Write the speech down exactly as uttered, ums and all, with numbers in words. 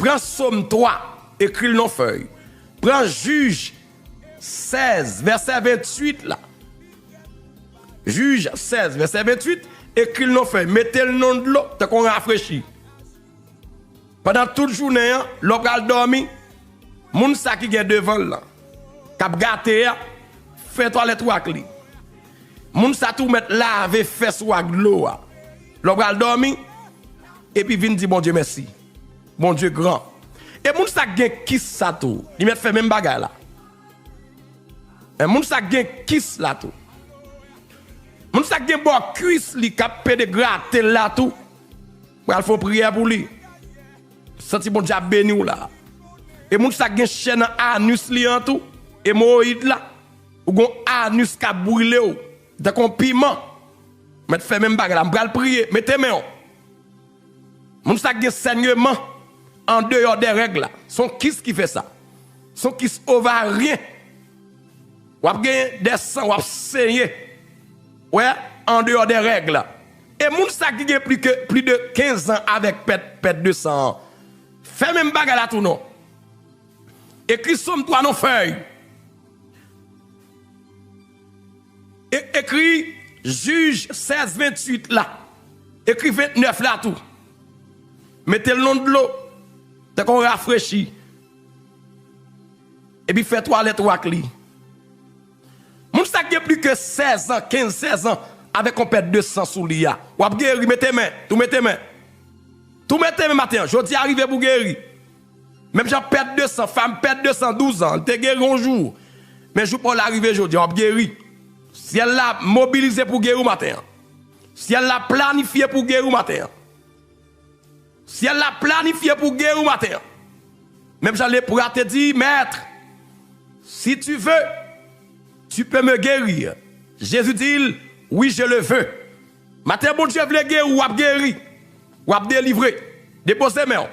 Pran Sòm twa, ekri l nan fèy. Pran Jij sèz, vèsè venntuit la. Jij sèz, vèsè venntuit, ekri l nan fèy. Mete l nan dlo, tankou yon rafrechi. Pandan tout jounen an, lè w pral dòmi, moun sa ki gen devan l lan, k ap gate a, fè twalèt ou ak li. Moun sa tou mèt lave fès ou ak dlo a. Lè w pral dòmi, epi vin di Bondye mèsi. Bondye gran. E moun sa k gen kis sa tou, li mèt fè menm bagay la. E moun sa k gen kis la tou. Moun sa k gen bò kwis li k ap pede grate l la tou. Pral fè yon priyè pou li. Santi Bondye ap beni w la. E moun sa k gen chè nan anis li an tou, emowoyid la, ou gon anis k ap brile w, tankou yon piman. Mèt fè menm bagay la, m pral priye, mete men w. Moun sa k gen sènyeman andeyò dè règ la, se yon kis ki fè sa. Se yon kis ovaryen. W ap gen dè san, w ap senyen. Wè, andeyò dè règ la. E moun sa ki gen pli ke, pli de kenz an avèk pèt, pèt de san an, fè menm bagay la tou non. Ekri Sòm twa nan fèy. E, ekri Jij sèz venntuit la. Ekri ventnèf la tou. Mete l nan dlo. Tankou yon rafrechi. Epi fè twalèt ou ak li. Moun sa k gen pli ke sèz an, kenz, sèz an, avèk yon pèt de san sou li a, w ap geri, mete men, tou mete men. Tou mete men maten an, jodi a rive pou geri. Menm jan pèt de san, fanm pèt de san douz an, li te geri yon jou. Men jou pa w la rive jodi a, w ap geri. Syèl la mobilize pou geri w maten an. Syèl la planifye pou geri w maten an. Syèl la planifye pou geri w maten an. Menm jan lepre a te di, Maître, si tu veux, tu peux me guérir. Jésus di l, oui, je le veux. Maten an, Bondye vle geri w, w ap geri. W ap delivre. Depoze men w.